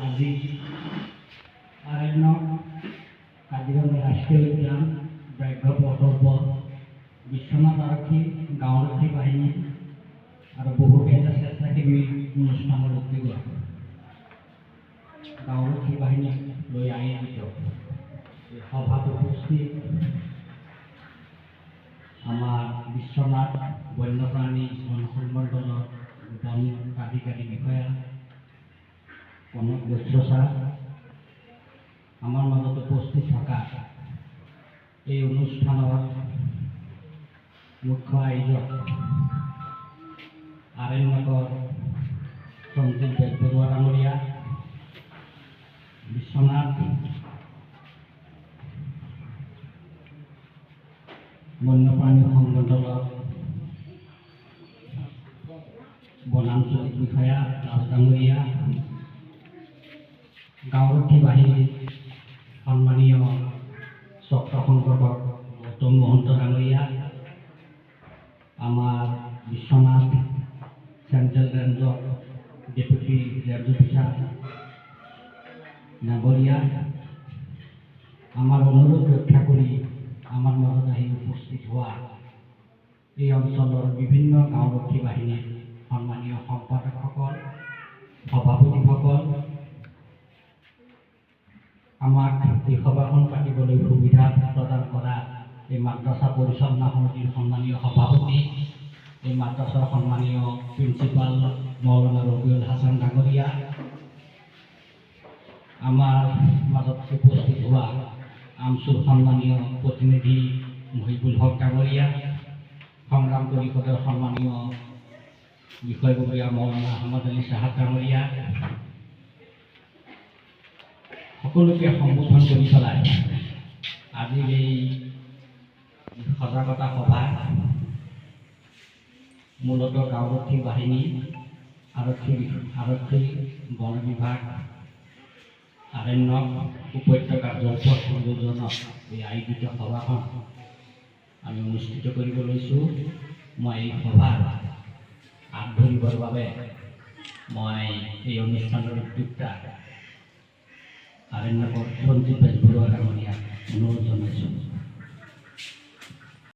আজি আৰণ্যক, কাজিৰঙা ৰাষ্ট্ৰীয় উদ্যান, ব্যাঘ্ৰ প্ৰকল্প, বিশ্বনাথ আৰক্ষী, গাঁওৰক্ষী বাহিনী আৰু বহুকেইটা স্বেচ্ছাসেৱী অনুষ্ঠানৰ উদ্যোগত গাঁওৰক্ষী বাহিনীক লৈ আয়োজিত এই সভাত উপস্থিত আমাৰ বিশ্বনাথ বন্যপ্ৰাণী বন সংমণ্ডলৰ বন প্ৰাধিকাৰী বিষয়া কনক বৈশ্য ছাৰ, আমাৰ মাজত উপস্থিত থকা এই অনুষ্ঠানৰ মুখ্য আয়োজক আৰণ্যকৰ সঞ্জীৱ বেজবৰুৱা ডাঙৰীয়া, বিশ্বনাথ বন্যপ্ৰাণী সংমণ্ডলৰ বনাঞ্চলিক বিষয়া ৰাজ ডাঙৰীয়া, গাঁওৰক্ষী বাহিনীৰ সন্মানীয় চক্ৰ সংগঠক গৌতম মহন্ত ডাঙৰীয়া, আমাৰ বিশ্বনাথ চেণ্ট্ৰেল ৰেঞ্জৰ ডেপুটি ৰেঞ্জ অফিচাৰ ডাঙৰীয়া, আমাৰ অনুৰোধ ৰক্ষা কৰি আমাৰ মাজত আহি উপস্থিত হোৱা এই অঞ্চলৰ বিভিন্ন গাঁওৰক্ষী বাহিনীৰ সন্মানীয় সম্পাদকসকল, সভাপতিসকল, আমাক এই সভাখন পাতিবলৈ সুবিধা প্ৰদান কৰা এই মাদ্ৰাছা পৰিচালনা সমিতিৰ সন্মানীয় সভাপতি, এই মাদ্ৰাছাৰ সন্মানীয় প্ৰিন্সিপাল মৌলানা ৰবিউল হাছান ডাঙৰীয়া, আমাৰ মাজত উপস্থিত হোৱা আমছুৰ সন্মানীয় প্ৰতিনিধি মহিবুল হক ডাঙৰীয়া, সংগ্ৰাম পৰিষদৰ সন্মানীয় বিষয়ববীয়া মৌলানা আহমদ আলী চাহাব ডাঙৰীয়া, সকলোকে সম্বোধন কৰি পেলাই আজিৰ এই সজাগতা সভা মূলতঃ গাঁওৰক্ষী বাহিনী, আৰক্ষী, বন বিভাগ, আৰণ্যক, উপত্যকা যৌথ সংযোজনত এই আয়োজিত সভাখন আমি অনুষ্ঠিত কৰিব লৈছোঁ। মই এই সভাৰ আঁত ধৰিবৰ বাবে মই এই অনুষ্ঠানৰ উদ্যোক্তা আৰণ্যকৰ সঞ্জীৱ বেজবৰুৱা ডাঙৰীয়াক অনুৰোধ জনাইছোঁ।